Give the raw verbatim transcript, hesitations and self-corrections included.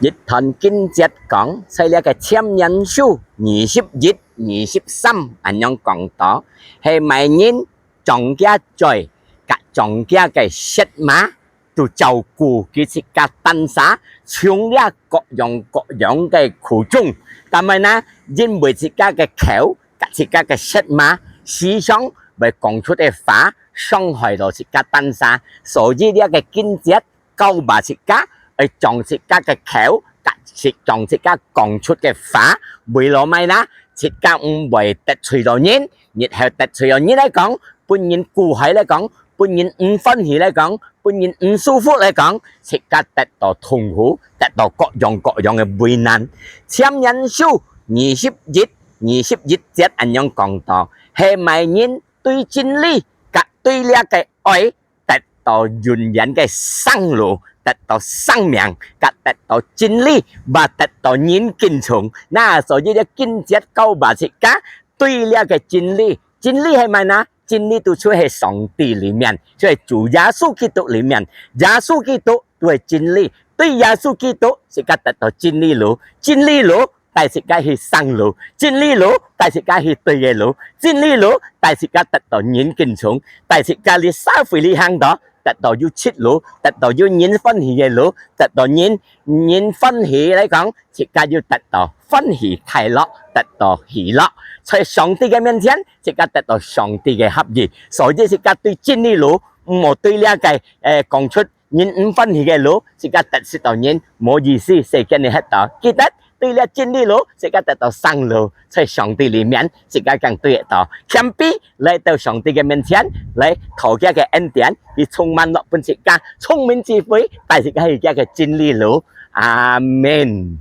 一段經節講，在這个箴言書二十一、二十三恁樣講到，係麼人將厥嘴佮將厥个舌嫲，都照顧佢自家單儕，從這各樣各樣个苦衷。但係呢，因為自家个口佮自家个舌嫲，時常會講出个話，傷害到自家單儕，所以這个經節 教導自家，愛將自家个口，佮自，將自家講出个話，為了麼个呢？自家毋會得罪到人，日後得罪到人來講，分人苦害來講，分人毋歡喜來講，分人毋舒服來講，自家得到痛苦，得到各樣各樣个為難。箴言書二十一、二十一節恁樣講到，係麼人對真理佮對這个愛 得到永遠个生路，得到生命，佮得到真理，也得到人敬重。那所以這經節教導自家，對這个真理，真理係麼个呢？真理都就係上帝裡面，就係主耶穌基督裡面。耶穌基督都係真理，對耶穌基督自家得到真理路，真理路 帶自家去生路，真理路帶自家去對个路，真理路帶自家得到人敬重，帶自家在社會裡行到，得到有出路，得到有人歡喜个路，得到人，人歡喜來講，自家又得到歡喜快樂，得到喜樂。在上帝个面前，自家得到上帝个合意，所以自家對真理路，毋好對這个，誒，講出 人毋歡喜个路，自家得失到人，無意思，世間裡歇到。記得，對這真理路，自家得到生路，在上帝裡面，自家正對得到。謙卑來到上帝个面前，來討厥个恩典，佢充滿落分自家聰明智慧，帶自家去厥个真理路。阿門。